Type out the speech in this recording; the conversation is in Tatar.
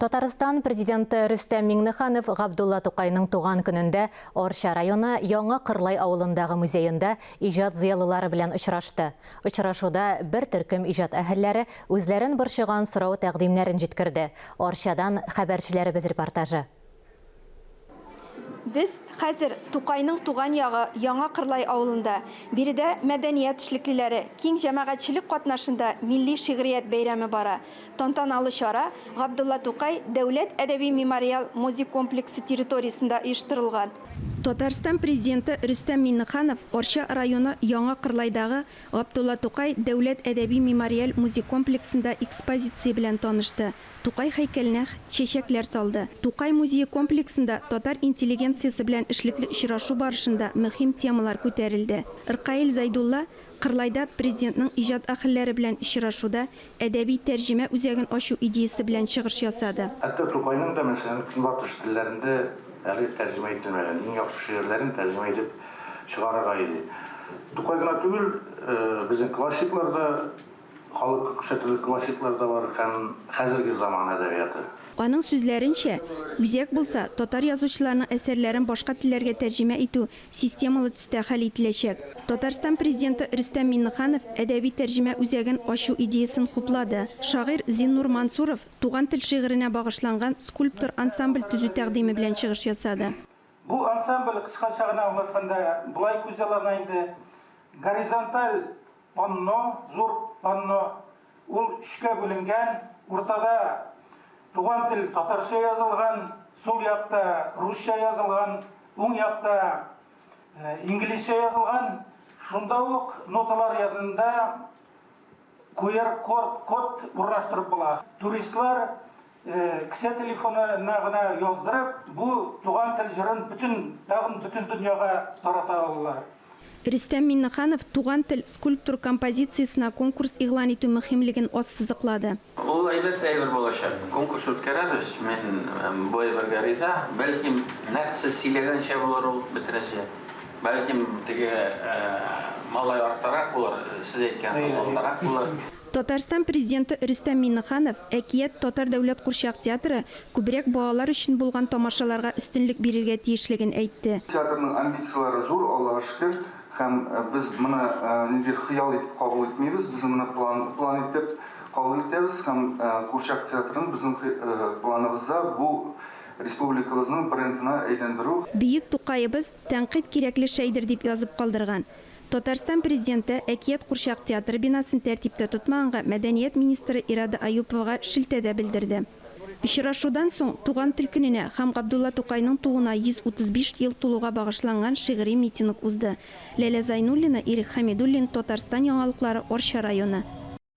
Татарстан Президенты Рөстәм Миңнеханов Габдулла Тукайның туган көнендә Арча районы Яңа Кырлай авылындагы музеенда иҗат зыялылары белән очрашты. Очрашуда бер төркем иҗат әһелләре үзләрен борчыган сорау-тәкъдимнәрен җиткерде. Арчадан хәбәрчеләребез репортажы. Без хәзер Тукайның туган ягы Яңа Кырлай авылында. Биредә мәдәният эшлеклеләре, киң җәмәгатьчелек катнашында милли шигърият бәйрәме бара. Тантаналы чара Габдулла Тукай дәүләт әдәби-мемориал музей комплексы территориясендә оештырылган. Татарстан Президенты Рөстәм Миңнеханов Арча районы Яңа Кырлайдагы Габдулла Тукай дәүләт әдәби-мемориаль музей комплексында экспозиция белән танышты. Тукай һәйкәленә чәчәкләр салды. Тукай музее комплексында татар интеллигенциясе белән эшлекле очрашу барышында мөһим темалар күтәрелде. Ркаил Зәйдулла Кырлайда Президентның иҗат әһелләре белән очрашуда әдәби тәрҗемә үзәген ачу идеясе белән чыгыш ясады. Хәтта Тукайның да, мәсәлән, Көнбатыш телләрендә әле тәрҗемә ителмәгән иң яхшы шигырьләрен тәрҗемә итеп чыгарырга иде. Тукай гына түгел, безнең классиклар да Халыкка күрсәтерлек классиклар да бар һәм хәзерге заман әдәбияты. Аның сүзләренчә, үзәк булса, татар язучыларының әсәрләрен башка телләргә тәрҗемә итү системалы төстә хәл ителәчәк. Татарстан Президенты Рөстәм Миңнеханов әдәби тәрҗемә үзәген ачу идеясен хуплады. Шагыйрь Зиннур Мансуров Туган тел шигыренә багышланган скульптор-ансамбль төзү тәкъдиме белән чыгыш ясады. Бу ансамбль, кыскача гына аңлатканда, болай күзаллана инде, горизонталь Панно, зур панно, ул өчкә бүленгән, уртада Туган тел татарча язылган, сул якта русча язылган, уң якта инглизчә язылган. Шунда ук ноталар янында QR-код урнаштырып була. Туристлар Кесә телефонына гына яздырып, бу Туган тел җырын бөтен, тагын бөтен дөньяга тарата алалар. Рөстәм Миңнеханов Туган тел скульптур композициясенә конкурс игълан итү мөһимлеген ассызыклады. Ул әйбәт әйбер булачак. Конкурс үткәрәбез, мин бу әйбергә риза. Бәлкем, нәкъ сез сөйләгәнчә булыр ул бөтенесе. Бәлкем, теге малай арттарак булыр, сез әйткән кыз алдарак булыр. Татарстан Президенты Рөстәм Миңнеханов Әкият татар дәүләт курчак театры күбрәк балалар өчен булган тамашаларга өстенлек бирергә тиешлеген әйтте. Театрның амбицияләре зур, Аллага шөкер, һәм без моны ниндидер хыял итеп кабул итмибез, без моны план, план итеп кабул итәбез һәм курчак театрын безнең планыбызда бу республикабызның брендына әйләндерү. Бөек Тукаебыз, Тәнкыйть кирәкле шәйдер, дип язып калдырган. Татарстан Президенты Әкият курчак театры бинасын тәртиптә тотмаганга мәдәният министры Ирада Аюповага шелтә дә белдерде. Очрашудан соң Туган тел көненә һәм Габдулла Тукайның тууына 135 ел тулуга багышланган шигъри митинг узды. Ләлә Зайнуллина, Ирек Хәмидуллин, Татарстан яңалыклары, Арча районы.